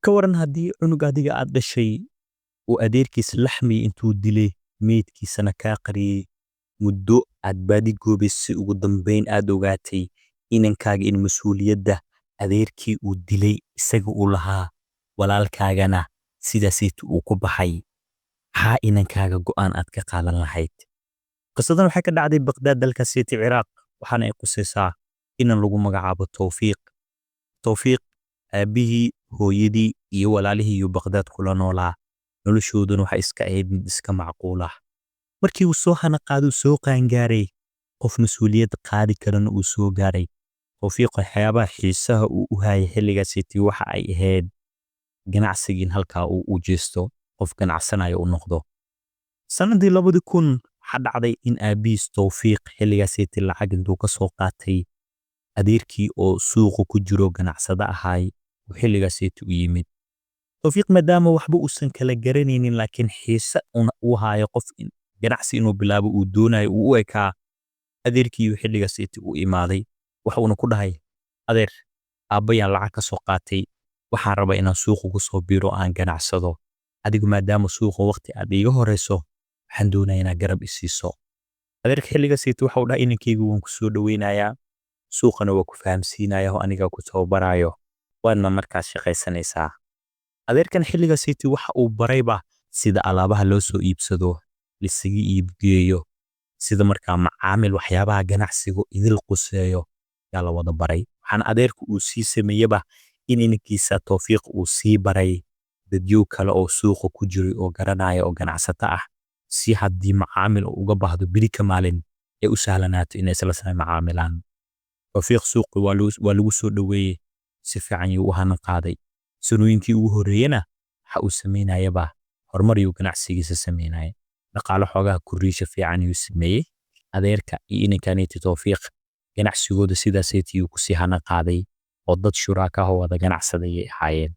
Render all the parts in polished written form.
Ka waran haddii cunug adiga aad dhashay uu adeerkiis laxmi intuu dilay, meydkiisana kaa qariyey, muddo aad baadi goobaysay, ugu dambayn aad ogaatay inankaaga in mas-uuliyadda adeerkii uu dilay isaga uu lahaa, walaalkaagana sidaasaytu uu ku baxay? Maxaa inankaaga go'aan aad ka qaadan lahayd? Qisadan waxay ka dhacday Baqdaad, dalka City Ciraaq, waxaana ay qusaysaa inan lagu magacaabo Tawfiiq. Tawfiiq aabbihii, hooyadii iyo walaalihii iyuu Baqdaad kula noolaa. Noloshooduna waxay iska ahayd mid iska macquul ah. Markii uu soo hana qaado, soo qaangaaray, qof mas-uuliyad qaadi karana uu soo gaaray, Tawfiiq waxyaabaha xiisaha uu u hayay xilligaasiti waxa ay ahayd ganacsigii, in halkaa uu u jeesto, qof ganacsanayo uu noqdo. Sanadii 2000 waxaa dhacday in aabihiis Tawfiiq xilligaasiti lacag intuu ka soo qaatay adeerkii oo suuqa ku jiro, ganacsado ahaay, uu xilligaasiti u yimid. Tawfiiq maadaama waxba uusan kala garanaynin, laakiin xiise uu haayo, qof ganacsi inuu bilaabo uu doonayo uu u ekaa, adeerkii uu xilligaasiti u imaaday. Waxuuna ku dhahay: "Adeer, aabbayaan lacag ka soo qaatay, waxaan rabaa inaan suuqa ku soo biiro, aan ganacsado. Adigu maadaama suuqa waqti aad iiga horeyso, waxaan doonayaa inaad garab isiiso." Adeerka xilligaasiti waxa uu dhahay: "Inankaygu, waan ku soo dhaweynayaa, suuqana waa ku fahamsiinaya oo anigaa ku tababarayo, waadna markaas shaqaysanaysaa." Adeerkan xilligaasiti waxa uu barayba sida alaabaha loo soo iibsado, lisaga iibgeeyo, sida markaa macaamil, waxyaabaha ganacsigu idil quseeyo yaa la wada baray. Waxaana adeerku uu sii sameeyeba in inankiisa Tawfiiq uu sii baray dadyow kale oo suuqa ku jiray oo garanaya oo ganacsato ah, si haddii macaamil uu uga baahdo beri ka maalin ay u sahlanaato inay isla same macaamilaan. Tawfiiq suuqi waa lagu soo dhoweeyey, si fiican yuu u hana qaaday. Sanooyinkii ugu horreeyena waxa uu sameynayaba horumar yuu ganacsigiisa sameynaya, dhaqaalo xoogaha kuriisha fiican yuu sameeyey. Adeerka iyo inankaniti Tawfiiq ganacsigooda sidaasaytii kusii hana qaaday oo dad shuraaka ah oo wada ganacsadayay ahaayeen.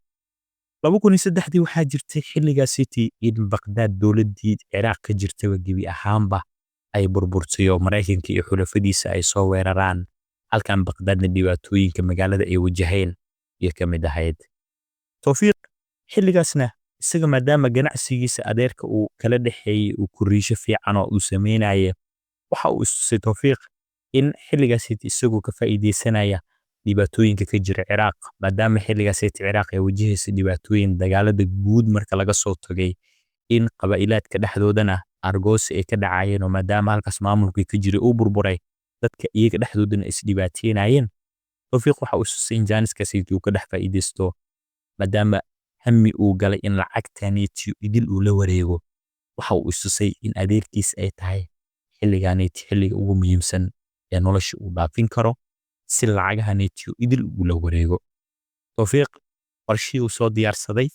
2003-dii waxaa jirtay xilligaasiti in Baqdaad dowladdii Ciraaq ka jirtaba gebi ahaanba ay burburtay oo Maraykanka iyo xulafadiisa ay soo weeraraan halkan Baqdaadna, dhibaatooyinka magaalada ay wajaheen iyo ka mid ahayd. Tawfiiq xilligaasna isaga maadaama ganacsigiisa adeerka uu kala dhexeeyey, uu kuriisho fiican oo uu sameynaya, waxa uu istusay Tawfiiq in xilligaasiti isagoo ka faa'iideysanaya dhibaatooyinka ka jira Ciraaq, maadaama xilligaasiti Ciraaq ay wajahaysa dhibaatooyin dagaalada guud marka laga soo tagay, in qabaa'ilaadka dhexdoodana argoosi ay ka dhacayeen, oo maadaama halkaas maamulkii ka jiray uu burburay, dadka iyaga dhexdoodana is dhibaateynayeen. Tawfiiq waxa uu istusay in jaaniskaasiti uu ka dhex faa'iideysto, maadaama hami uu galay in lacagtaneti idil uu la wareego. Waxa uu istusay in adeerkiis ay tahay xilligaaneti xilliga ugu muhiimsan ee nolosha uu dhaafin karo, si lacagahanetiyo idil uu la wareego. Tawfiiq qorshihii uu soo diyaarsaday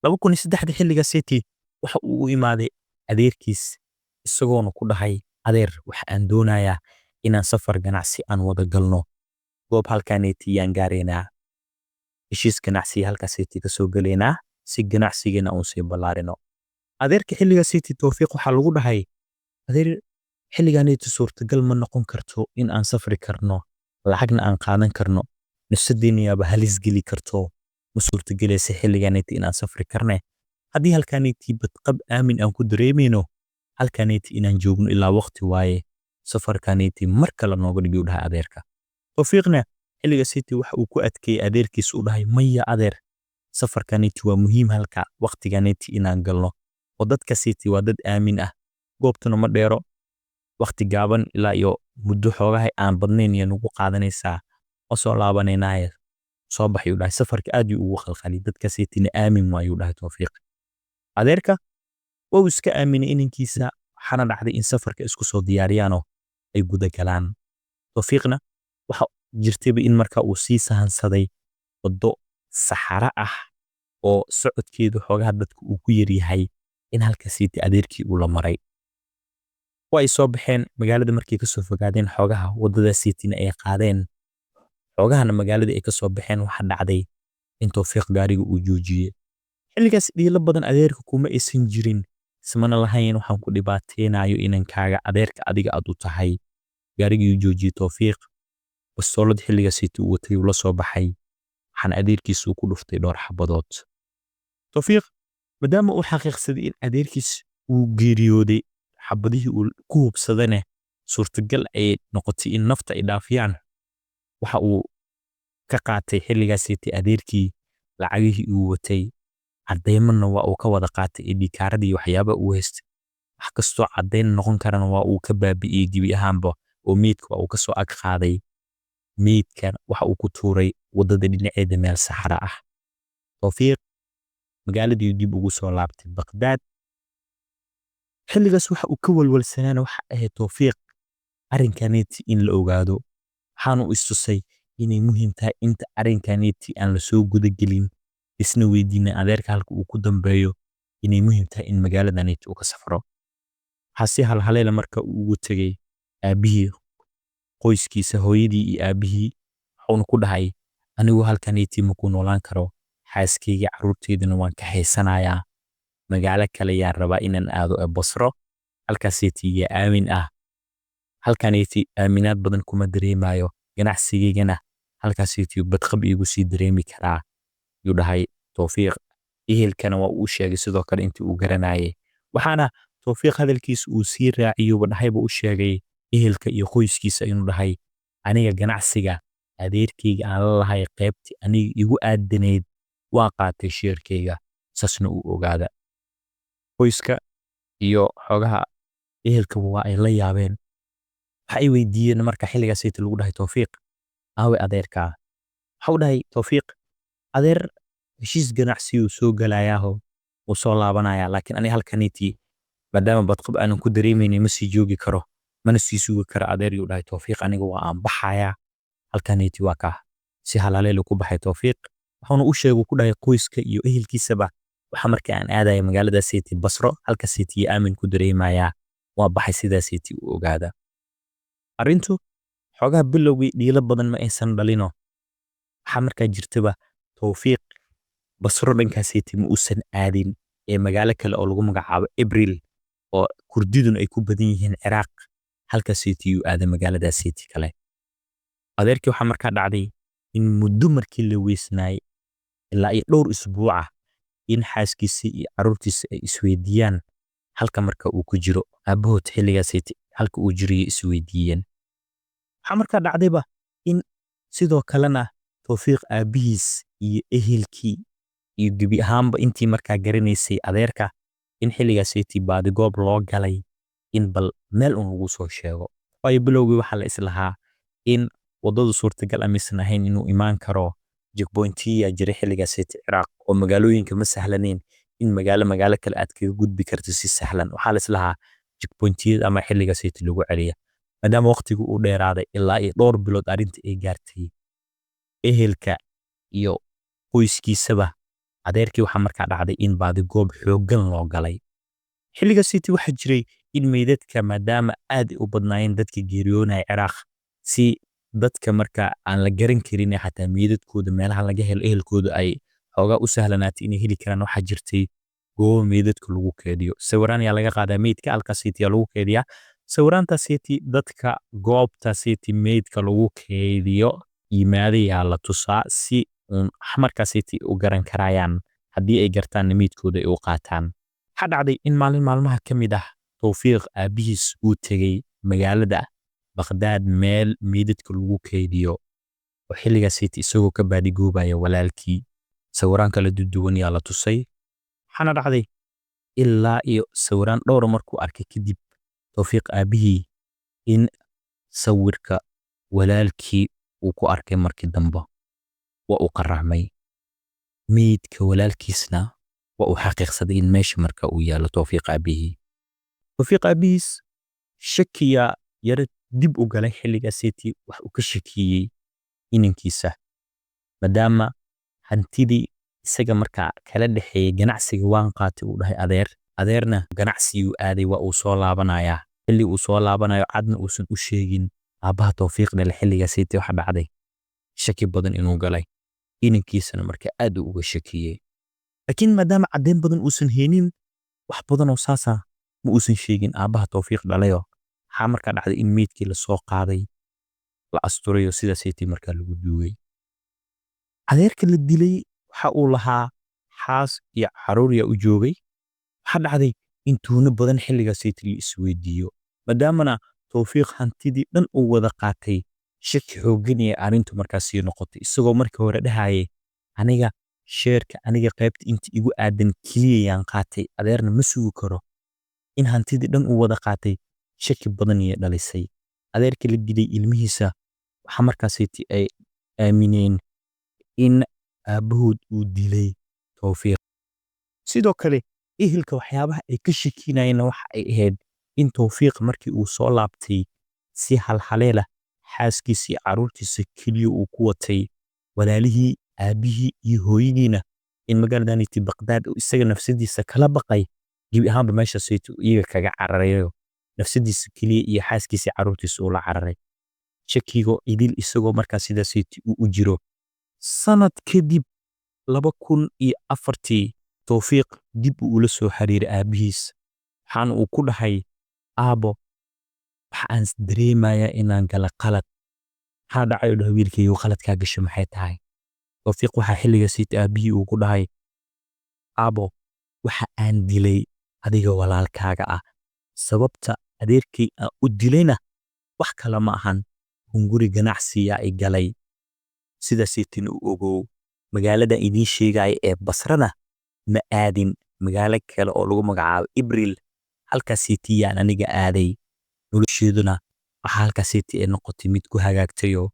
2003-dii xilligaaseti waxa uu u imaaday adeerkiis, isagoona ku dhahay: "Adeer, waxa aan doonayaa inaan safar ganacsi aan wada galno. Goob halkaaneti yaan gaaraynaa, heshiis ganacsi halkaaseti kasoo galaynaa, si ganacsigeena uun sii ballaarino." Adeerka xilligaaseti Tawfiiq waxaa lagu dhahay: "Adeer, xilligaaneti suurtagal ma noqon karto in aan safri karno, lacagna aan qaadan karno. Nafsadeena yaaba halis geli karto. Ma suurtagelaysa xilligaaneti in aan safri karne. Haddii halkaaneti badqab aamin aan ku dareemayno, halkaaneti inaan joogno ilaa waqti waaye. Safarkaaneti mar kale nooga dhig," dhahay adeerka. Tawfiiqna xilligaaseti waxa uu ku adkeeyey adeerkiis, u dhahay: "Maya adeer, safarkaneti waa muhiim, halka waqtiganeti inaan galno, oo dadka siti waa dad aamin ah, goobtuna ma dheero, waqti gaaban ilaa iyo muddo xoogahay aan badnayn iyo nagu qaadanaysaa, ma soo laabanaynaye, soo baxay," uu dhahay. Safarka aad yuu ugu khalkhaliyay, dadka sitina aamin waayuu dhahay Tawfiiq. Adeerka waa uu iska aaminay inankiisa, waxaana dhacday in safarka isku soo diyaariyaanoo ay guda galaan. Tawfiiqna waxa jirtayba in marka uu sii sahansaday waddo saxara ah oo socodkeedu xoogaha dadka uu ku yaryahay, in halkaasiiti adeerkii uu la maray. Waa ay soo baxeen magaalada. Markay kasoo fogaadeen xoogaha, waddadaasiitina ay qaadeen, xoogahana magaalada ay kasoo baxeen, waxaa dhacday in Tawfiiq gaariga uu joojiyey. Xilligaas dhiilo badan adeerka kuma aysan jirin, ismana lahayn waxaan ku dhibaateynayo inankaaga adeerka adiga aad u tahay. Gaarigii uu joojiyey Tawfiiq, bastoolad xilligaasiiti uu watay uu la soo baxay, waxaana Waxaana adeerkiis uu ku dhuftay dhowr xabadood. Tawfiiq maadaama uu xaqiiqsaday in adeerkiis uu geeriyooday, xabadihii uu ku hubsadana suurtagal ay noqotay in nafta ay dhaafiyaan, waxa uu ka qaatay xilligaasiti adeerkii lacagihii uu watay. Caddeymana waa uu ka wada qaatay ID kaaradii, waxyaaba uu haystay. Wax kastoo caddeyn noqon karana waa uu ka baabi'iyey gebi ahaanba, oo meydka waa uu ka soo ag qaaday. Meydkan waxa uu ku tuuray waddada dhinaceeda meel saxara ah. Tawfiiq magaaladii dib ugu soo laabtay Baqdaad. Xilligaas waxa uu ka walwalsanaana waxa ahayd Tawfiiq arrinkaneeti in la ogaado, waxaanu istusay inay muhiim tahay inta arrinkaneeti aan la soo gudagelin isna weydiinay adeerka halka uu ku dambeeyo, inay muhiim tahay in magaaladaneeti uu ka safro. Waxaa si halhaleela marka uu ugu tegey aabbihii, qoyskiisa, hooyadii iyo aabbihii, wuxuuna ku dhahay: "Anigu halkaneeti ma ku noolaan karo, xaaskeyga, carruurteydana waan ka haysanayaa. Magaalo kale yaan rabaa inaan aado ee Basro, halkaaseeti yaa aamin ah. Halkaneeti aaminaad badan kuma dareemayo, ganacsigaygana halkaaseeti badqab iigu sii dareemi karaa," yuu dhahay Tawfiiq. Ehelkana waa uu sheegay sidoo kale intii uu garanayay. Waxaana Tawfiiq hadalkiisa uu sii raaciyuba dhahayba u sheegay ehelka iyo qoyskiisa inuu dhahay: "Aniga ganacsiga adeerkayga aan la lahay, qaybtii aniga igu aadanayd waa qaatay, share-kayga, saasna uu ogaada." Qoyska iyo xogaha ehelkaba waa ay la yaabeen. Waxa ay weydiiyeen marka xilligaasayta lagu dhahay: "Tawfiiq, aawe adeerkaa?" Waxa uu dhahay Tawfiiq: "Adeer heshiis ganacsi uu soo galayaaho, wuu soo laabanayaa, laakiin aniga halkaniiti maadaama badqab aanan ku dareemaynin, ma sii joogi karo, mana sii sugi karo adeer," yuu dhahay Tawfiiq. "Aniga waa aan baxayaa halkaniiti." Waa kaa si halaleelu ku baxay Tawfiiq. Wuxuuna u sheegay, ku dhahay qoyska iyo ehelkiisaba: "Waxa marka aan aadaya magaaladaasiti Basro, halkaasiti iyo aamin ku dareemayaa, waa baxay, sidaasiti u ogaada." Arrintu xoogaha bilowgii dhiilo badan ma aysan dhalino. Waxaa markaa jirtaba Tawfiiq Basro dhankaasiti ma uusan aadin ee magaalo kale oo lagu magacaabo Abril, oo Kurdiduna ay ku badan yihiin Ciraaq, halkaasiti yuu aaday, magaaladaasiti kale. Adeerkii waxaa markaa dhacday in muddo markii la weysnaayay, ilaa iyo dhowr isbuuc ah, in xaaskiisii iyo carruurtiisa ay isweydiiyaan halka marka uu ku jiro aabahood. Xilligaasiti halka uu jirayay isweydiiyeen. Waxaa markaa dhacdayba in sidoo kalena Tawfiiq aabbihiis iyo ehelkii iyo gebi ahaanba intii markaa garanaysay adeerka in xilligaasiti baadigoob loo galay, in bal meel un lagu soo sheego, waayo bilowgii waxaa la islahaa in waddadu suurtagal amaysan ahayn inuu imaan karo. Checkpoint-iya jiray xilligaasiti Ciraaq, oo magaalooyinka ma sahlaneyn in magaalo magaalo kale aad kaga gudbi karto si sahlan. Waxaa la islahaa checkpoint-iyada ama xilligaasiti lagu celiya. Maadaama waqtigu uu dheeraaday, ilaa iyo dhowr bilood arrinta ay gaartay, ehelka iyo qoyskiisaba adeerkii waxaa markaa dhacday in baadigoob xooggan loo galay. Xilligaasiti waxaa jiray in meydadka, maadaama aad u badnaayeen dadka geeriyoonaya Ciraaq, si dadka marka aan la garan karin ee xataa meydadkooda meelaha laga helo ehelkooda ay xoogaa u sahlanaatay inay heli karaan, waxaa jirtay goobo meydadka lagu keydiyo. Sawiraan ayaa laga qaadaa meydka, halkaasiti ayaa lagu keydiyaa sawiraantaasiti. Dadka goobtaasiti meydka lagu keydiyo yimaadayaa la tusaa si uun markaasiti u garan karayaan, haddii ay gartaan meydkooda ay u qaataan. Waxaa dhacday in maalin maalmaha ka mid ah Tawfiiq aabbihiis uu tegey magaalada Baqdaad meel meydadka lagu keydiyo, oo xilligaasiti isagoo ka baadigoobaya walaalkii. Sawiraan kala duwan yaa la tusay. Waxaana dhacday ilaa iyo sawiraan dhowra markuu arkay kadib Tawfiiq aabbihii in sawirka walaalkii uu ku arkay. Markii dambe waa uu qaracmay. Meydka walaalkiisna waa uu xaqiiqsaday in meesha marka uu yaallo Tawfiiq aabbihii. Tawfiiq aabbihiis shakiya yara dib u galay xilligaasiti. Wax uu ka shakiyey inankiisa, maadaama hantidii isaga markaa kala dhexeeyey ganacsiga waan qaatay uu dhahay adeer, adeerna ganacsiguu aaday, waa uu soo laabanayaa. Xilli uu soo laabanayo cadna uusan u sheegin aabbaha Tawfiiq dhale. Xilligaasiti waxa dhacday shaki badan inuu galay, inankiisana marka aad uu uga shakiyey. Laakiin maadaama caddeyn badan uusan haynin, wax badan oo saasa ma uusan sheegin aabbaha Tawfiiq dhalayo. Waxaa markaa dhacday in meydkii lasoo qaaday, la asturayo, sidaasaytii markaa lagu duugay. Adeerka la dilay waxa uu lahaa xaas iyo caruur yaa u joogay. Waxaa dhacday in tuuno badan xilligaasayta la isweydiiyo, maadaamana Towfiiq hantidii dhan uu wada qaatay. Shaki xooggan ee arrintu markaasii noqotay, isagoo markii hore dhahayay aniga sheerka, aniga qaybta inta igu aadan keliya yaan qaatay, adeerna ma sugi karo. In hantidii dhan uu wada qaatay shaki badan ayay dhalisay. Adeerka la dilay ilmihiisa waxa markaasaytii ay aamineen in aabbahood uu dilay Towfiiq. Sidoo kale ehelka waxyaabaha ay ka shakinayeen waxa ay ahayd in Towfiiq markii uu soo laabtay si halhaleela xaaskiisa iyo carruurtiisa keliya uu ku watay, walaalihii, aabbihii iyo hooyadiina in magaaladaniti Baqdaad uu isaga nafsadiisa kala baqay, gebi ahaanba meeshaasaytu iyaga kaga cararayo, nafsadiisa keliya iyo xaaskiisa iyo carruurtiisa uu la cararay. Shakigoo idil isagoo markaa sidaasaytii uu u jiro. Sanad kadib 2004-tii Towfiiq dib uu ula soo xiriiray aabbihiis, waxaana uu ku dhahay, aabbo, waxa aan dareemayaa inaan gala qalad. Maxaa dhacay, u dhahay wiilkaygu, qaladkaa gashay maxay tahay? Towfiiq waxaa xilligaasaytii aabbihii uu ku dhahay, aabbo, waxa aan dilay adiga walaalkaaga ah. Sababta adeerkay aan u dilayna wax kale ma ahan, hunguri ganacsiyaa i galay. Sidaasaytina u ogow, magaalada idiin sheegaya ee Basrana ma aadin, magaalo kale oo lagu magacaabo Ibril halkaasaytii yaan aniga aaday. Nolosheeduna waxa halkaasaytii ay noqotay mid ku hagaagtayo.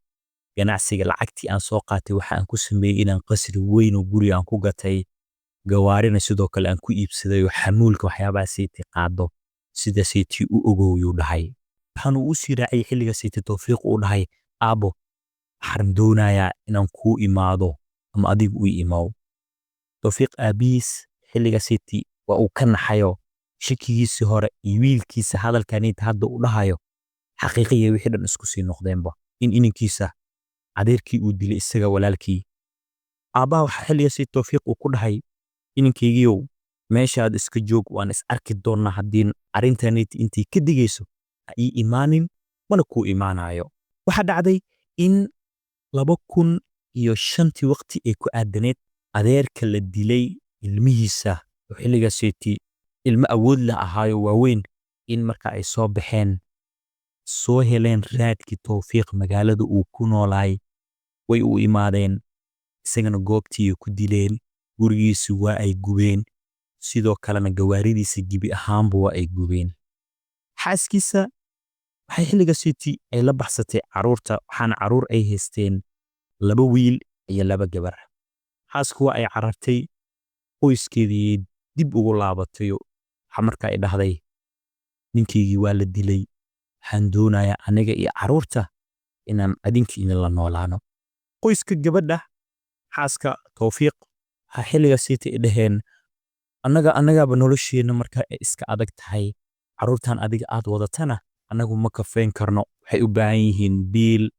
Ganacsiga lacagtii aan soo qaatay waxa aan ku sameeyey inaan qasri weyn oo guri aan ku gatay, gawaarina sidoo kale aan ku iibsaday oo xamuulka waxyaabahaasaytii qaado. Sidaasaytii u ogow, yuu dhahay. Waxaan uu sii raaciyay xilligaasaytii Towfiiq uu dhahay, aabbo, waxaan doonayaa inaan kuu imaado ama adigu ii imow. Towfiiq aabbihiis xilligaasaytii waa uu ka naxayo shakigiisii hore iyo wiilkiisa hadalkanita hadda uu dhahayo xaqiiqiya wixii dhan isku sii noqdeenba, in inankiisa adeerkii uu dilay isaga walaalkii. Aabbaha waxaa xilligaasi Towfiiq uu ku dhahay, inankaygiiow, meeshaad iska joog, waan is arki doonnaa. Haddii arrintaniti intay ka digayso ha ii imaanin, mana kuu imaanayo. Waxaa dhacday in 2005-tii waqti ay ku aadaneed adeerka la dilay ilmihiisa oo xilligaaseti ilmo awood leh ahaayo waaweyn, in marka ay soo baxeen soo heleen raadkii Towfiiq magaalada uu ku noolaay, way u imaadeen, isagana goobtii ku dileen, gurigiisi waa ay gubeen, sidoo kalena gawaaridiisa gebi ahaanba waa ay gubeen. Xaaskiisa waxay xilligaasiti ay la baxsatay carruurta, waxaana carruur ay haysteen 2 wiil iyo 2 gabar. Xaasku waa ay carartay, qoyskeedii dib ugu laabatay. Waxa marka ay dhahday, ninkaygii waa la dilay, waxaan doonayaa aniga iyo carruurta inaan adinka idinla noolaano. Qoyska gabadha xaaska Towfiiq waxaa xilligaasiti ay dhaheen, annagaaba nolosheenna marka ay iska adag tahay, carruurtan adiga aad wadatana annagu ma kafeyn karno, waxay u baahan yihiin biil,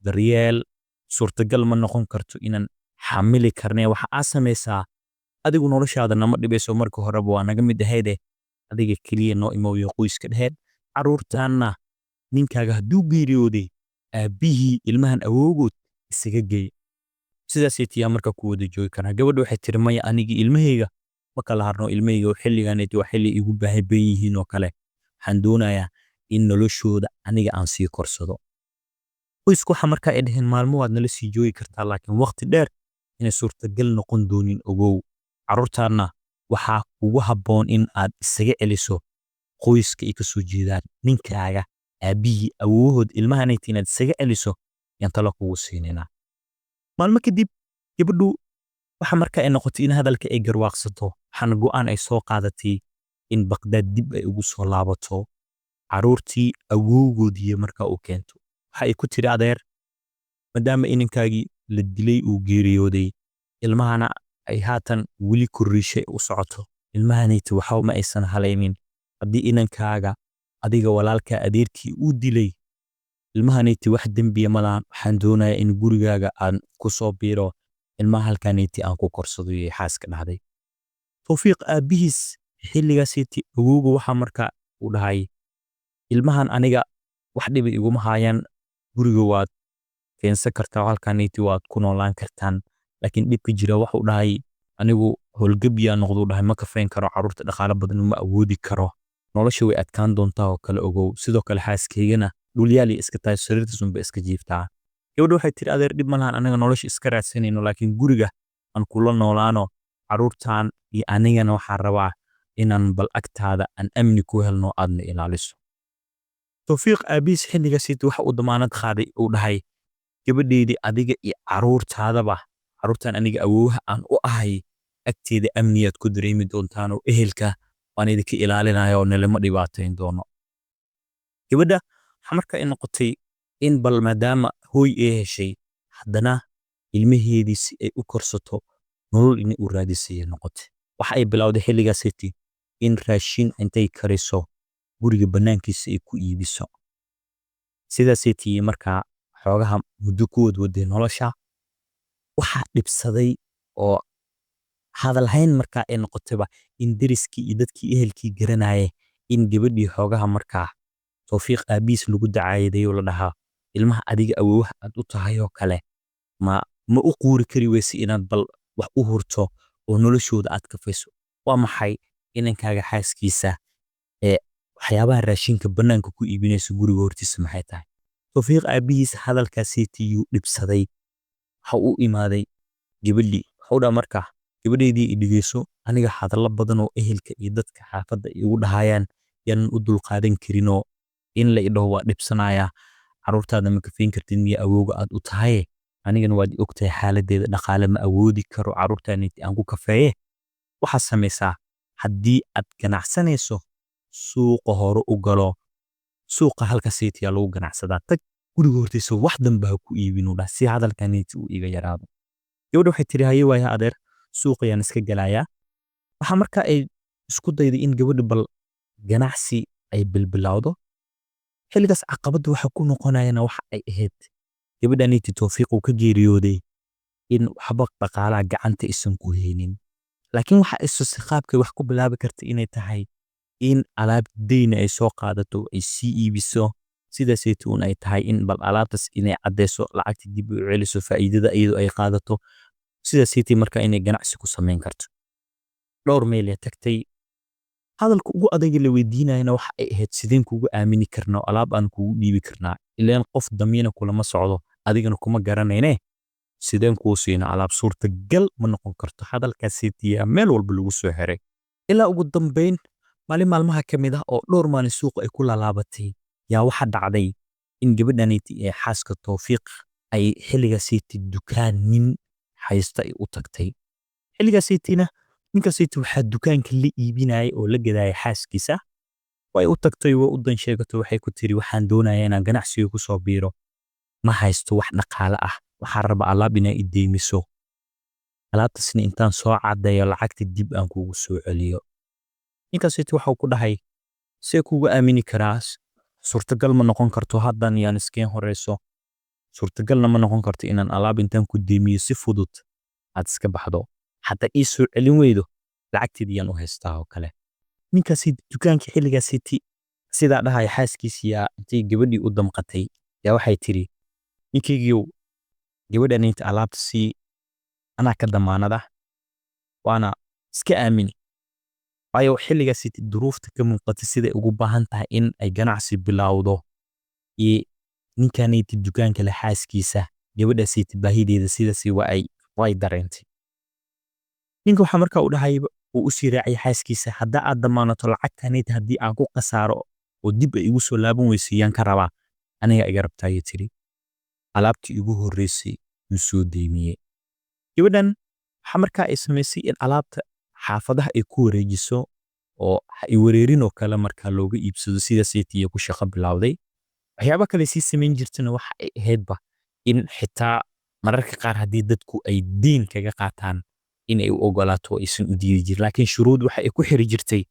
daryeel, suurtagal ma noqon karto inaan xamili karnee. Waxa aad samaysaa, adigu noloshaada nama dhibayso, marka horeba waa naga mid ahayde, adiga keliya noo imow iyo qoyska dheheen. Carruurtaanna ninkaaga hadduu geeriyooday aabbihii ilmahan awowgood isaga geey, sidaasay tiyaa marka ku wada joogi karnaa. Gabadha waxay tiri, maya, anigii ilmahayga ma kala harno, ilmahayga xilliganeeti waa xilli igu baahi badan yihiin oo kale, waxaan doonayaa in noloshooda aniga aan sii korsado. Qoysku waxa marka ay dhaheen, maalmo waad nala sii joogi kartaa, laakiin waqti dheer inay suurtagal noqon doonin ogow. Carruurtaanna waxaa kugu habboon in aad isaga celiso qoyska ay ka soo jeedaan ninkaaga aabbihii awowahood, ilmahanayta inaad isaga celiso yaan talo kugu siinaynaa. Maalmo kadib gabadhu waxa marka ay noqotay in hadalka ay garwaaqsato, waxaana go'aan ay soo qaadatay in Baqdaad dib ay ugu soo laabato, carruurtii awowgoodii marka uu keento. Waxa ay ku tiri, adeer, maadaama inankaagii la dilay uu geeriyooday, ilmahana ay haatan weli korriishay u socoto, ilmahanayta waxa ma aysan halaynin. Haddii inankaaga adiga walaalka adeerkii uu dilay, ilmahanayta wax dembiya malahan, waxaan doonayaa in gurigaaga aan ku soo biiro, ilmaha halkaanayti aan ku korsado, iyo xaaska dhahday. Towfiiq aabbihiis xilligaasiti awowga waxaa marka uu dhahay, ilmahan aniga wax dhiba iguma haayaan, guriga waad keensan kartaa, halkaanayti waad ku noolaan kartaan. Laakiin dhibka jira waxuu dhahay, anigu howlgabyaa noqduu dhahay, ma kafayn karo carruurta, dhaqaale badan ma awoodi karo, nolosha way adkaan doontaa oo kale ogow. Sidoo kale xaaskaygana dhulyaal iska tahay, sariirtaas unba iska jiiftaa. Gabadha waxay tiri, adeer, dhib ma lahan, anaga nolosha iska raadsanayno, laakiin guriga aan kula noolaano, carruurtan iyo anigana waxaan rabaa inaan bal agtaada aan amni ku helno, aadna ilaaliso. Tawfiiq aabihiis xilligaasiit waxa uu damaanad qaaday, uu dhahay, gabadheydii, adiga iyo carruurtaadaba, carruurtan aniga awoowaha aan u ahay, agteeda amniyaad ku dareemi doontaan oo ehelka waan idinka ilaalinaya oo nilama dhibaatayn doono. Gabadha waxaa marka ay noqotay in bal maadaama hooy ay heshay, haddana ilmaheedii si ay u korsato nolol inay u raadisay noqotay. Waxa ay bilowday xilligaasiti in raashin intay kariso guriga bannaankiisa ay ku iibiso. Sidaasay tii markaa xoogaha muddo ku wadwaday nolosha. Waxaa dhibsaday oo hadalhayn markaa ay noqotayba in deriskii iyo dadkii ehelkii garanayay in gabadhii xoogaha markaa Tawfiiq aabihiis lagu dacaayaday oo la dhahaa, ilmaha adiga awoowaha aad u tahay oo kale ma u quuri kari weyse inaad bal wax u hurto oo noloshooda aad kafayso? Waa maxay inankaaga xaaskiisa ee waxyaabaha raashinka bannaanka ku iibinayso guriga hortiisa, maxay tahay? Tawfiiq aabihiis hadalkaasiyuu dhibsaday. Waxa uu imaaday gabadhii, wuxuu dhaha markaa, gabadhaydii, i dhegeyso, aniga hadallo badan oo ehelka iyo dadka xaafadda igu dhahayaan yaanan u dulqaadan karinoo in la idhaho waa dhibsanayaa. Carruurtaada ma kafayn kartid miya awowga aad u tahaye? Anigana waad i ogtahay xaaladdeeda dhaqaale, ma awoodi karo carruurtaaniti aan ku kafeeye. Waxaad samaysaa, haddii aad ganacsanayso, suuqa hore u galo, suuqa halkaasaytiyaa lagu ganacsadaa, tag, guriga hortiisa wax dambe ha ku iibin, uu dhaha, si hadalkaniti uu iga yaraado. Gabadha waxay tiri, haye, waaya adeer, suuq ayaan iska galayaa. Waxaa marka ay isku dayday in gabadha bal ganacsi ay bilbilowdo. Xilligaas caqabadda waxa ku noqonayana waxa ay ahayd gabadhaniti Tawfiiq uu ka geeriyooday in waxba dhaqaalaha gacanta isan ku haynin, laakiin waxa istusay qaabkay wax ku bilaabi karta inay tahay in alaab deyna ay soo qaadato, ay sii iibiso, sidaasayta un ay tahay in bal alaabtaas inay caddeyso, lacagta dib u celiso, faa'iidada iyadoo ay qaadato, sidaasaytii marka inay ganacsi ku samayn karto. Dhowr meel ay tagtay. Hadalka ugu adag la weydiinayana waxa ay ahayd, sideen kugu aamini karnaa oo alaab aan kugu dhiibi karnaa? Ileen qof damiina kulama socdo, adigana kuma garanayne, sideen kuu siina alaab? Suurtagal ma noqon karto. Hadalkaasaytiyaa meel walba lagu soo xiray. Ilaa ugu dambeyn maalin maalmaha ka mid ah oo dhowr maalin suuqa ay ku laalaabatay, yaa waxa dhacday in gabadhaniti ee xaaska Tawfiiq ay xilligaasiti dukaan nin haysta ay u tagtay. Xilligaasaytina ninkaasiti waxaa dukaanka la iibinayay oo la gadayay xaaskiisa. Way u tagtay, way u dan sheegatay, waxay ku tiri, waxaan doonayaa inaan ganacsiga ku soo biiro, ma haysto wax dhaqaale ah, waxaan rabaa alaab inaa i deymiso, alaabtaasna intaan soo caddeeyo lacagta dib aan kugu soo celiyo. Ninkaasiti waxuu ku dhahay, see kugu aamini karaa? Suurtagal ma noqon karto, haddan yaan iskeen horeyso, suurtagalna ma noqon karto inaan alaab intaan ku deymiyo si fudud aad iska baxdo, hadda ii soo celin weydo lacagteedii yaan u haystaa oo kale. Ninkaasi dukaanka xilligaasiti sidaa dhahaya, xaaskiisiyaa intay gabadhii u damqatay yaa waxay tiri, ninkaygiiyow, gabadhan inta alaabta sii, anaa ka damaanada, waana iska aamini, waayo xilligaasiti duruufta ka muuqatay siday ugu baahan tahay in ay ganacsi bilowdo iyo ninkaniti dukaanka leh xaaskiisa gabadhaasiti baahideeda sidaasi waa ay way dareentay. Ninka waxaa markaa u dhahay, uu u sii raaciyay xaaskiisa, haddaa aad damaanato lacagtaniti, haddii aan ku khasaaro oo dib ay igu soo laaban weyso, yaan ka rabaa? Aniga iga rabtaa, ayay tiri. Alaabtii ugu horreysay yuu soo deymiyey. Gabadhan waxaa markaa ay samaysay in alaabta xaafadaha ay ku wareejiso oo ha i wareerin oo kale markaa looga iibsado. Sidaasaytiya ku shaqo bilowday. Waxyaaba kale sii samayn jirtana waxa ay ahaydba in xitaa mararka qaar haddii dadku ay deyn kaga qaataan in ay u ogolaato oo aysan u diidi jirin, laakiin shuruud waxa ay ku xiri jirtay,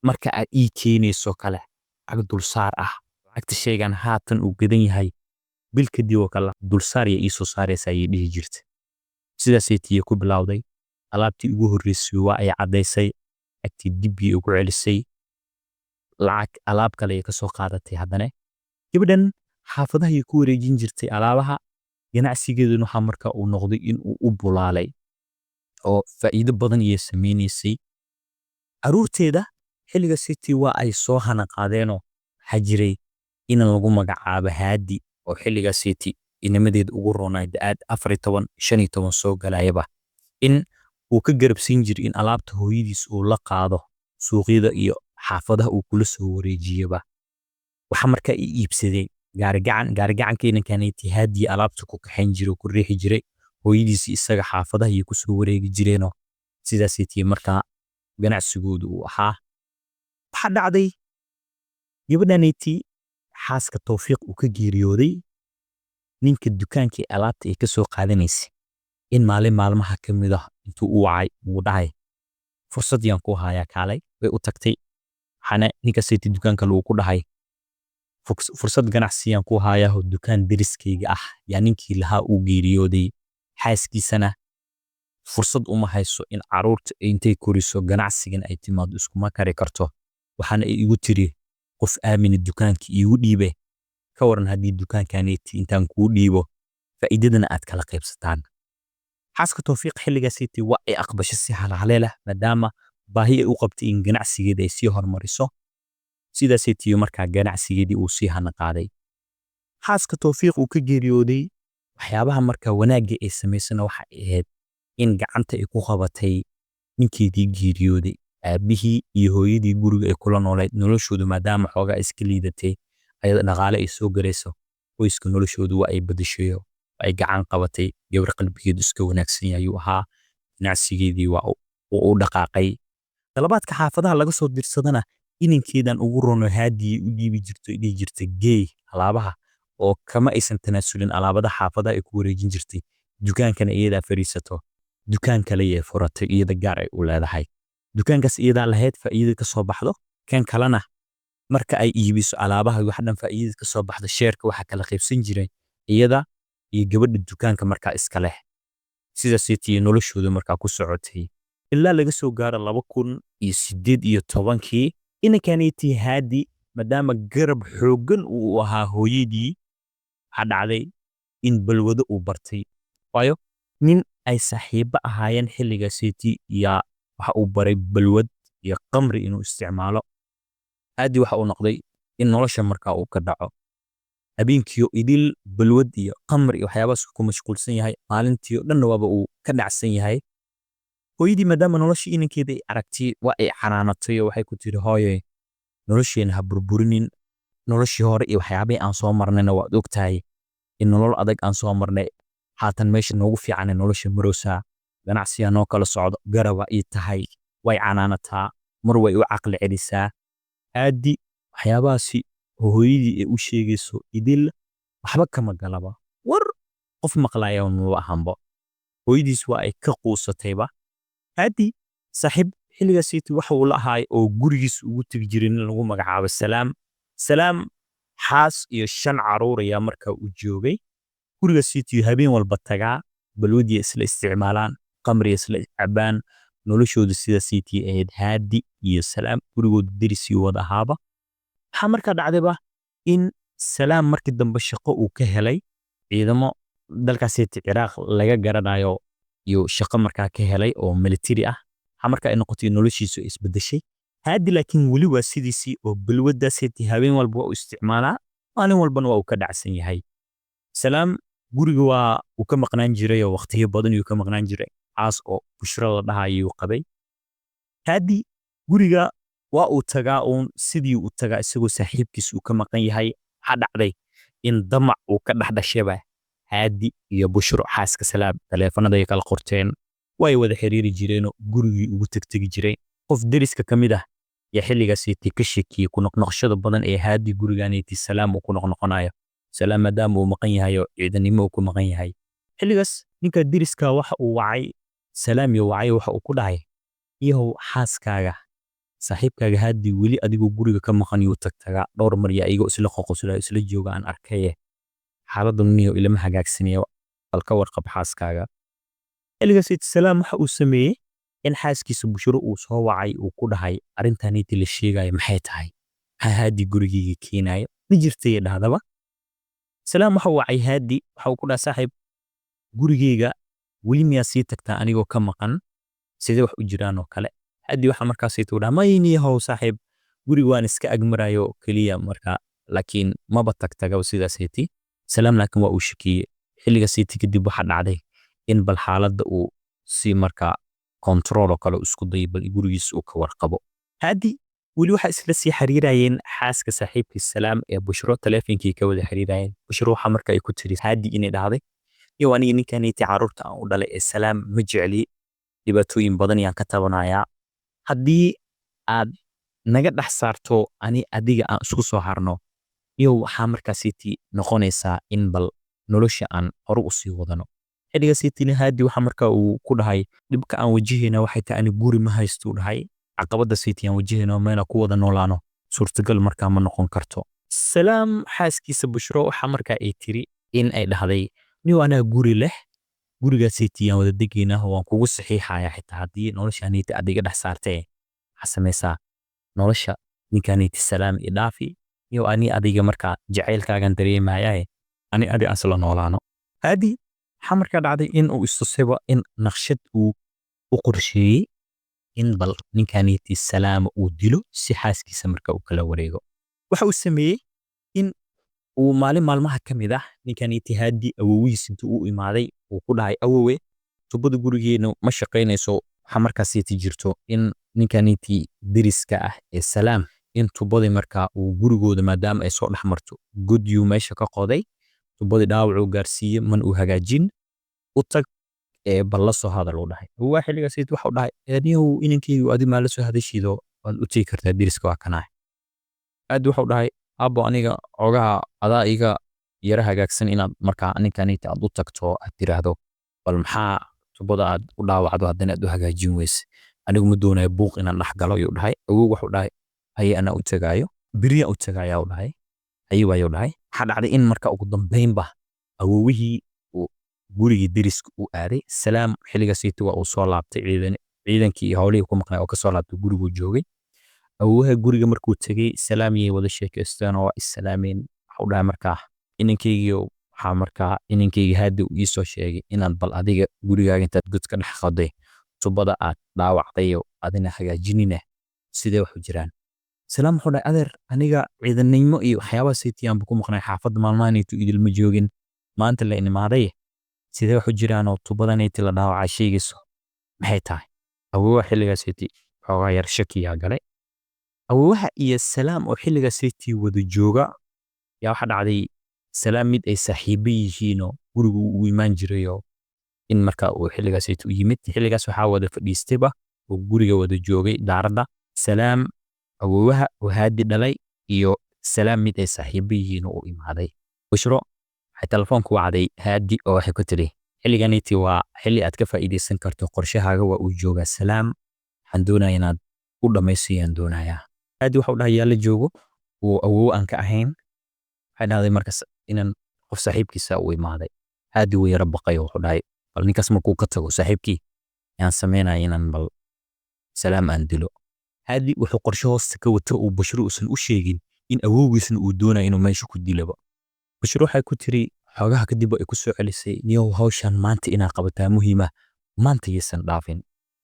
marka aad ii keenayso kale lacag dulsaar ah, lacagta shaygan haatan uu gadan yahay bil kadib oo kale dulsaar ya ii soo saaraysa, ayay dhihi jirtay. Sidaasay tiya ku bilowday. Alaabtii ugu horreysay waa ay caddaysay, lacagtii dib bay ugu celisay, lacag alaab kale ay ka soo qaadatay. Haddana gabadhan xaafadaha ay ku wareejin jirtay alaabaha. Ganacsigeeduna waxaa markaa uu noqday in uu u bulaalay oo faa'iido badan iyo samaynaysay. Caruurteeda xilliga city waa ay soo hana qaadeenoo waxaa jiray inan lagu magacaabo Haadi oo xilliga city inamadeeda ugu roonay da'aad 14, 15 soo galayaba, in uu ka garabsiin jiray in alaabta hooyadiis uu la qaado suuqyada iyo xaafadaha uu kula soo wareejiyaba. Waxa markaa i iibsaday gaarigacan. Gaarigacanka inankaneyti Haadi alaabta ku kaxayn jiray oo ku riixi jiray, hooyadiis isaga xaafadaha iyo kusoo wareegi jireenoo sidaasaytii markaa ganacsigoodu uu ahaa. Waxaa dhacday gabadhaneyti xaaska Tawfiiq uu ka geeriyooday, ninka dukaankii alaabta ay ka soo qaadanaysay, in maalin maalmaha ka mid ah intuu u wacay uu dhahay, "Fursad yaan ku hayaa, kaalay." Way u tagtay. Waxaana ninkaasaytii dukaanka lagu ku dhahay, "Fursad ganacsiyaan ku hayaa. Dukaan deriskayga ah yaa ninkii lahaa uu geeriyooday, xaaskiisana fursad uma hayso in caruurta intay koriso ganacsigan ay timaado, iskuma kari karto. Waxaana ay igu tiri qof aamina dukaanka iigu dhiibe. Ka waran haddii dukaankaneeti intaan kuu dhiibo, faa'iidadana aad kala qaybsataan?" Xaaska Tawfiiq xilligaasaytii waa ay aqbashay si halhaleel ah, maadaama baahi ay u qabtay in ganacsigeeda ay sii horumariso. Sidaasaytii markaa ganacsigeedii uu sii hana qaaday. Xaaska Tawfiiq uu ka geeriyooday, waxyaabaha markaa wanaagga ay samaysana waxa ay ahayd in gacanta ay ku qabatay ninkeedii geeriyooday, aabbihii iyo hooyadii guriga ay kula noolayd. Noloshoodu maadaama xoogaa iska liidatay, ayada dhaqaale ay soo galayso, qoyska noloshoodu waa ay badashayo, ay gacan qabatay. Gabar qalbigeedu iska wanaagsan yahay ayuu ahaa. Ganacsigeedii waa uu u dhaqaaqay. Dalabaadka xaafadaha laga soo dirsadana inankeedan ugu rono Haadiyay u dhiibi jirto, dhihi jirtay, "Geey alaabaha," oo kama aysan tanaasulin alaabada xaafadaha ay ku wareejin jirtay. Dukaankana iyadaa fadhiisato. Dukaan kale yay furatay iyada gaar ay u leedahay. Dukaankaas iyadaa lahayd, faa'iidada ka soo baxdo. Kan kalena marka ay iibiso alaabaha wax dhan, faa'iidada ka soo baxdo sheerka waxa kala qaybsan jiray iyada iyo gabadha dukaanka markaa iska leh. Sidaasaytii noloshooda markaa ku socotay ilaa laga soo gaaro 2018-kii. Inankaneyti Haadi, maadaama garab xooggan uu ahaa hooyadii, waxaa dhacday in balwado uu bartay, waayo nin ay saaxiibo ahaayeen xilligaasaytii yaa waxa uu baray balwad iyo qamri inuu isticmaalo. Haadi waxa uu noqday in nolosha markaa uu ka dhaco. Habeenkiyo idil balwad iyo qamri iyo waxyaabahaas ku mashquulsan yahay, maalintii oo dhanna waaba uu ka dhacsan yahay. Hooyadii maadaama noloshii inankeeda ay aragtay, waa ay canaanatay oo waxay ku tiri, "Hooye, nolosheena ha burburinin. Noloshii hore iyo waxyaabihii aan soo marnayna waad ogtahay in nolol adag aan soo marnay. Haatan meesha noogu fiican ee nolosha maroosaa, ganacsigaa noo kala socdo, garaba ii tahay." Way canaanataa, mar way u caqli celisaa. Haadi waxyaabahaasi oo hooyadii ay u sheegayso idil waxba kama galaba, war qof maqlaya maba ahanba. Hooyadiis waa ay ka quusatayba. Haadi saaxiib xilligaasiiti waxa uu la ahaay oo gurigiisa ugu tegi jiray nin lagu magacaabo Salaam. Salaam xaas iyo shan caruur ayaa markaa u joogay. Guriga city habeen walba tagaa, balwadiya isla isticmaalaan, qamriya isla cabaan. Noloshooda sida city ahayd. Haadi iyo Salaam gurigooda derisii wada ahaaba. Waxaa markaa dhacdayba in Salaam markii dambe shaqo uu ka helay ciidamo dalkaasiti Ciraaq laga garanayo iyo shaqo markaa ka helay oo military ah. Waxaa markaa ay noqotay noloshiisu isbedeshay. Haadi laakiin weli waa sidiisii oo balwadaasiti habeen walba waa u isticmaalaa, maalin walbana waa uu ka dhacsan yahay. Salaam guriga waa uu ka maqnaan jiray oo waqtiyo badan ayuu ka maqnaan jiray. Xaas oo Bushra la dhahayuu qabay. Haadi guriga waa uu tagaa uun, sidii uu tagaa isagoo saaxiibkiis uu ka maqan yahay. Waxaa dhacday in damac uu ka dhex dhashayba Haadi iyo Bushro xaaska Salaam. Taleefanada ay kala qorteen, way wada xiriiri jireenoo gurigii ugu tegtegi jiray. Qof deriska ka mid ah yaa xilligaasiti ka shakiyey ku noqnoqoshada badan ee Haadi gurigaanayti Salaam uu ku noqnoqonayo, Salaam maadaama uu maqan yahay oo ciidanimo uu ku maqan yahay xilligaas. Ninka deriska waxa uu wacay Salaam iyo wacay, waxa uu ku dhahay, "Iyahow, xaaskaaga saaxiibkaaga Haadi weli adigoo guriga ka maqan yuu tagtagaa. Dhowr mar yaa iyagoo isla qoqosla isla jooga aan arkaye. Xaaladda niyo ilama hagaagsanaya, bal ka warqab xaaskaaga." Xilligaas Salaam waxa uu sameeyey in xaaskiisa Bushro uu soo wacay, uu ku dhahay, "Arrintaniti la sheegayo maxay tahay? Maxaa Haadi gurigeyga keenayo? Ma jirtay?" Dhahdaba. Salaam waxa uu wacay Haadi, waxa uu ku dhahay, "Saaxiib Gurigeyga weli miyaa sii tagtaa anigoo ka maqan? Sidee wax u jiraan oo kale? Haadi waxa markaasayta u dhaha, mayniyahow saaxiib, guriga waan iska agmarayo keliya marka, laakiin maba tagtagaba sidaasaytii. Salaam laakiin waa uu shakiyey xilligaasaytii. Kadib waxaa dhacday in bal xaaladda uu si markaa control oo kale isku dayay, bal gurigiisa uu ka warqabo. Haadi weli waxaa isla sii xiriirayeen xaaska saaxiibkii Salaam ee Bushro, taleefonkii ka wada xiriirayeen. Bushro waxaa marka ay ku tiri Haadi inay dhahday, iyo aniga ninkaniti carruurta aan u dhalay ee Salaam ma jecli, dhibaatooyin badan yaan ka tabanayaa. Haddii aad naga dhex saarto, ani adiga aan isku soo harno, iyo waxaa markaasiti noqonaysaa in bal nolosha aan hore u sii wadano. Xilligaasitina Haadi waxa marka uu ku dhahay, dhibka aan wajahayna waxay tahay ani guri ma haysto, dhahay. Caqabada siiti aan wajahayno, meela ku wada noolaano suurtagal markaa ma noqon karto. Salaam xaaskiisa Bushro waxa markaa ay tiri in ay dhahday, niyo anaa guri leh, gurigaasiti aan wada degaynaa, waan kugu saxiixaya xitaa haddii noloshaaniiti aad iga dhex saartee. Waxaa samaysaa nolosha ninkaaniiti Salaam i dhaafi, iyo ani adiga markaa jacaylkaagan dareemayaye, ani adi aan isla noolaano. Haadi waxaa markaa dhacday in uu istusayba in naqshad uu u qorsheeyey in bal ninkaaniiti Salaama uu dilo si xaaskiisa marka uu kala wareego. Waxa uu sameeyey in uu maalin maalmaha ka mid ah ninkaaniiti Haadi awowihiis intuu u imaaday uu ku dhahay, awowe, tubada gurigeena ma shaqaynayso. Waxaa markaasiiti jirto in ninkaaniiti deriska ah ee Salaam in tubadii markaa uu gurigooda maadaama ay soo dhex marto, godyuu meesha ka qoday, tubadii dhaawacuu gaarsiiyey, man uu hagaajin. U tag ee bal la soo hadal, uu dhahay. Awowaa xilligaasiiti waxa uu dhahay, niyow, inankeygu adi maa la soo hadashido, waad u tegi kartaa, deriska waa kanaa. Aad wuxuu dhahay, aabbo, aniga xoogaha adaa iga yara hagaagsan inaad markaa ninkaniti aad u tagto, aad tiraahdo, bal maxaa tubada aad u dhaawacdo haddana aad u hagaajin weyse? Anigu ma doonayo buuq inaan dhex galo, ayuu dhahay. Awow wuxuu dhahay, haye, anaa u tagaayo, beriyaan u tagayaa, uu dhahay. Haye waayuu dhahay. Waxaa dhacday in marka ugu dambeynba awowihii uu gurigii deriska u aaday. Salaam xilligaasiiti waa uu soo laabtay, ciidankii iyo howlihii ku maqnaa oo ka soo laabtay, guriguu joogay. Awowaha guriga markuu tegey, Salaam yay wada sheekaysteen oo waa is salaameen. Waxa u dhahay markaa, inankeygiiyow, waxaa markaa inankeyga Haadi uu ii soo sheegay inaad bal adiga gurigaaga intaad god ka dhex qoday tubada aad dhaawacdayo, adina hagaajinina, sidee wax u jiraan? Salaam wuxuu dhahay, adeer, aniga ciidannimo iyo waxyaabaha aanba ku maqnay, xaafadda maalmahanaytu idilma joogin, maanta la imaaday. Sidee wax u jiraan oo tubadanayti la dhaawacaa sheegayso maxay tahay? Awowaha xilligaasiti xoogaa yar shakiyaa galay. Awowaha iyo Salaam oo xilligaasiti wada jooga yaa waxaa dhacday Salaam mid ay saaxiibo yihiinoo gurigu uu imaan jirayoo in marka uu xilligaasiti u yimid. Xilligaas waxaa wada fadhiistayba oo guriga wada joogay daaradda Salaam, awowaha oo Haadi dhalay, iyo Salaam mid ay saaxiibo yihiin oo u imaaday. Bushro waxay telefoonku wacday Haadi oo waxay ku tiri, xilliganiti waa xilli aad ka faa'iidaysan karto qorshahaaga, waa uu joogaa Salaam, waxaan doonayaa inaad u dhammaysayaan doonayaa. Haadi waxa uu dhahay, yaa la joogo oo awow aan ka ahayn? Waxay dhahday markaas inaan qof saaxiibkiisa u imaaday. Haadi wuu yara baqay oo wuxuu dhahay, bal ninkaas markuu ka tago saaxiibkii yaan sameynaya inaan bal Salaam aan dilo. Haadi wuxuu qorshe hoosta ka wato uu Bushro uusan u sheegin in awowgiisna uu doonayo inuu meesha ku dilaba. Bushro waxay ku tiri xoogaha kadib ay ku soo celisay, niyow, hawshan maanta inaa qabataa muhiima, maanta yaysan dhaafin.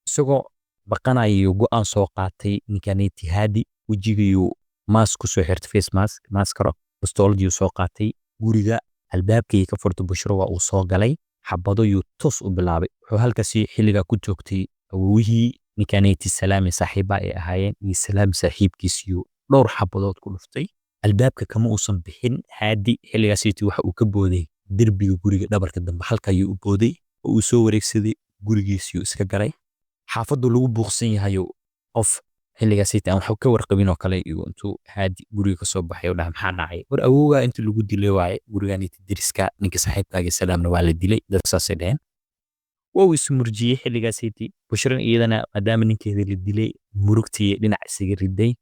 Isagoo baqanayo go'aan soo qaatay ninkaniti Haadi, wejigayuu mask ku soo xirtay, face mask, maaskaro, bastooladiyuu soo qaatay. Guriga albaabkii ka furtay Bushro, waa uu soo galay, xabado yuu toos u bilaabay. Wuxuu halkaasi xilligaa ku toogtay awowihii ninkaniti Salaam saaxiiba ay ahaayeen iyo Salaam saaxiibkiisiyuu dhowr xabadood ku dhuftay. Albaabka kama uusan bixin Haadi xilligaasiiti, waxa uu ka booday derbiga guriga dhabarka dambe, halka ayuu u booday oo uu soo wareegsaday, gurigiisiyuu iska galay. Xaafaddu lagu buuqsan yahayo, qof xilligaasiiti aan wax ka warqabin oo kale iyo intuu Haadi guriga ka soo baxay oo dhahay, maxaa dhacay? War awowgaa inta lagu dilay waaye guriganiti deriska, ninka saaxiibkaaga Salaamna waa la dilay, dadka saasay dhaheen. Waa uu ismurjiyey xilligaasiiti. Bushran iyadana maadaama ninkeeda la dilay, murugtii dhinac isaga riday.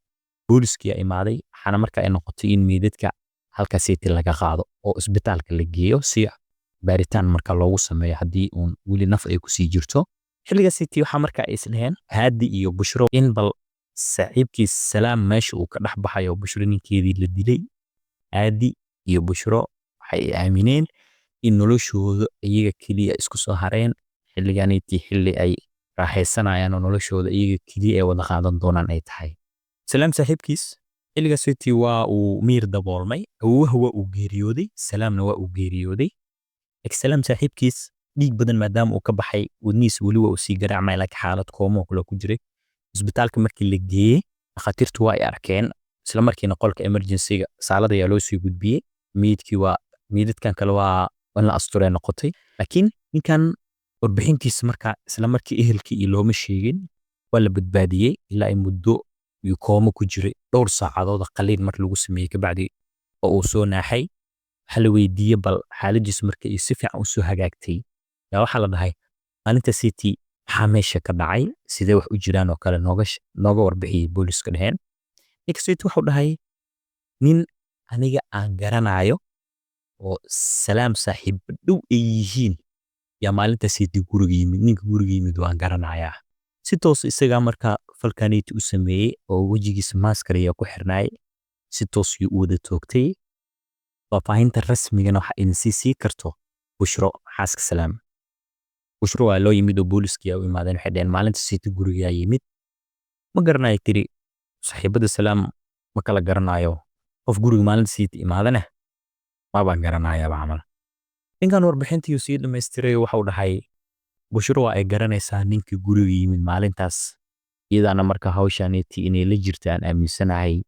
Booliskii imaaday, waxaana marka ay noqotay in meydadka halkaasiiti laga qaado oo isbitaalka la geeyo si baaritaan marka loogu sameeyo haddii uun weli naf ay kusii jirto. Xilligaasiiti waxaa marka ay isdheheen Haadi iyo Bushro in bal saaxiibkii Salaam meesha uu ka dhex baxayo Bushro ninkeedii la dilay. Haadi iyo Bushro waxay aamineen In noloshooda iyaga keliya isku soo hareen xilliganeetii, xilli ay raaxaysanayaan oo noloshooda iyaga keliya ay wada qaadan doonaan ay tahay. Salaam saaxiibkiis xilligaasiti waa uu miir daboolmay. Awowaha waa uu geeriyooday, Salaamna waa uu geeriyooday. Laakiin Salaam saaxiibkiis dhiig badan maadaama uu ka baxay, wadnihiisa weli waa uu sii garaacmay, laakiin xaalad koomo oo kale ku jiray. Isbitaalka markii la geeyey, dhakhaatiirtu waa ay arkeen isla markiina qolka emergency-ga saalada ayaa loo sii gudbiyey. Meydkii waa meydadkan kale waa in la asturay noqotay, laakiin ninkan warbixintiisa markaa isla markii ehelkii iyo looma sheegin. Waa la badbaadiyey ilaa ay muddo iyo koomo ku jiray dhowr saacadood. Qaliin mar lagu sameeyey kabacdi oo uu soo naaxay, waxaa la weydiiyey bal xaaladiisu marka ay si fiican usoo hagaagtay. Yaa waxaa la dhahay, maalinta city maxaa meesha ka dhacay, sidee wax u jiraan oo kale nooga warbixiyey, booliska dheheen. Ninka city wuxuu dhahay, nin aniga aan garanayo oo Salaam saaxiib dhow ay yihiin yaa maalinta city guriga yimid. Ninka guriga yimid waan garanayaa. Si toos isagaa markaa falkaneeti u sameeyey oo wejigiisa maaskar ayaa ku xirnaay, si toos ayuu u wada toogtay. Faahfaahinta rasmigana waxaa idin sii karto Bushro, xaaska Salaam. Bushro waa loo yimid oo booliskii u imaadeen. Waxay dhaheen, maalinta city gurigaa yimid ma garanayo, tiri saaxiibada Salaam ma kala garanayo, qof guriga maalinta city imaadana mabaan garanayaaba camal. Ninkan warbixintii sii dhamaystiray. Waxau dhahay, Bushro waa ay garanaysaa ninkii guriga yimid maalintaas, iyadaana marka hawshaneeti inay la jirta aan aaminsanahay.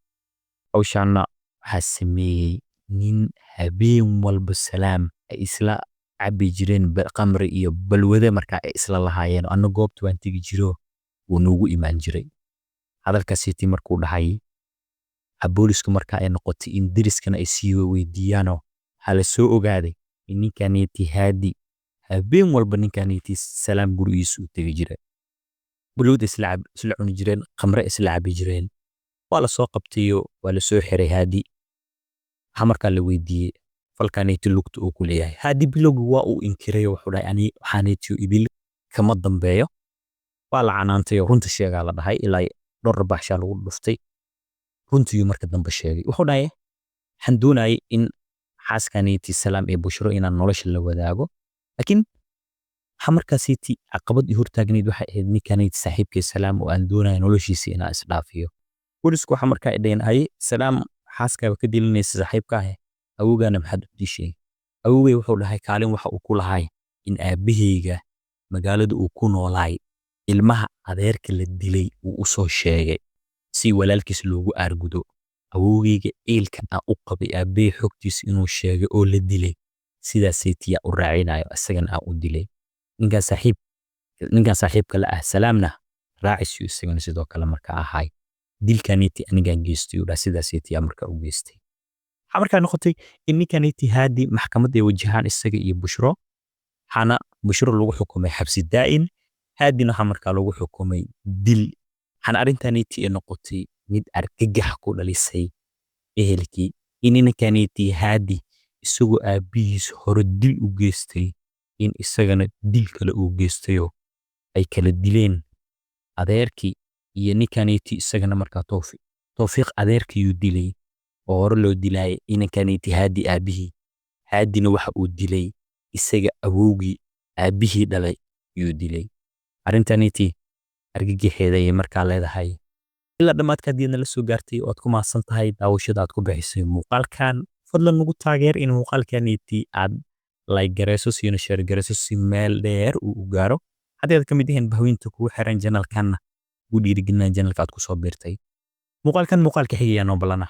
Hawshaana waxaa sameeyey nin habeen walba Salaam ay isla cabi jireen qamri iyo balwade marka ay isla lahaayeen. Anna goobta waan tegi jiro, wuu noogu imaan jiray. Hadalkaasiti markuu dhahay, waxaa booliska marka ay noqotay in deriskana ay sii weydiiyaanoo waxaa la soo ogaaday in ninkaneeti Haadi habeen walba ninkaneeti Salaam gurigiisa u tegi jiray, balwad isla cuni jireen, khamre isla cabi jireen. Waa la soo qabtayo, waa la soo xiray Haadi. Waxaa markaa la weydiiyey falkaneeti lugta uu ku leeyahay. Haadi bilowgi waa uu inkiray. Wuxuu dhahay, ani waxaaneetiyo idil kama dambeeyo. Waa la canaantay oo runta sheegaa la dhahay, ilaa dhowr rabaaxshaa lagu dhuftay. Runtiiyuu marka dambe sheegay. Wuxuu dhahay, waxaan doonayay in xaaskaneeti Salaam ee Bushro inaan nolosha la wadaago, laakiin waxaa markaasiiti caqabad i hortaagnayd waxay ahayd ninkaneeti saaxiibkay Salaam oo aan doonayo noloshiisa inaan isdhaafiyo. Boolisku waxaa markaa ay dhaheen, haye, Salaam xaaskaaba ka dilinaysa saaxiibka ah, awowgaana maxaad u dishay? Awowgay wuxuu dhahay, kaalin waxa uu ku lahay in aabahayga magaalada uu ku noolaay ilmaha adeerka la dilay uu u soo sheegay si walaalkiis loogu aargudo. Awowgayga ciilka aan u qabay aabbahay xogtiisa inuu sheegay oo la dilay, sidaasaytiyaa u raacinayo, isagana aan u dilay. Ninkan saaxiibka la ah Salaamna raacisiyo isagana sidoo kale marka ahaay. Dilkaniti anigaan geystay uu dhahay, sidaasaytiyaa marka u geystay. Waxaa markaa noqotay in ninkaniti Haadi maxkamad ay wajahaan isaga iyo Bushro. Waxaana Bushro lagu xukumay xabsi daa'in, Haadina waxaa markaa lagu xukumay dil. Waxaana arrintaniti ay noqotay mid argagax ku dhalisay ehelkii, in ninkaniti Haadi isagoo aabbihiis hore dil u geystay in isagana dil kale uu geystayoo ay kala dileen adeerkii iyo ninkaniti. Isagana markaa Tawfiiq adeerkiyuu dilay oo hore loo dilayay inankaniti Haadi aabbihii. Haadina waxa uu dilay isaga awowgii aabbihii dhalay yuu dilay. Arrintaniti argagaxeeda ayay markaa leedahay. Ilaa dhammaadka haddii aad nala soo gaartay, oo aad ku mahadsan tahay daawashada aad ku bixisay muuqaalkan. Fadlan nagu taageer in muuqaalkaniti aad like garayso, siina share garayso si meel dheer uu u gaaro. Haddii aad ka mid yihiin bahweynta kugu xiran channelkanna, ugu dhiirigelinaya channelka aad ku soo biirtay. Muuqaalkan muuqaalka xigayaa noo ballana.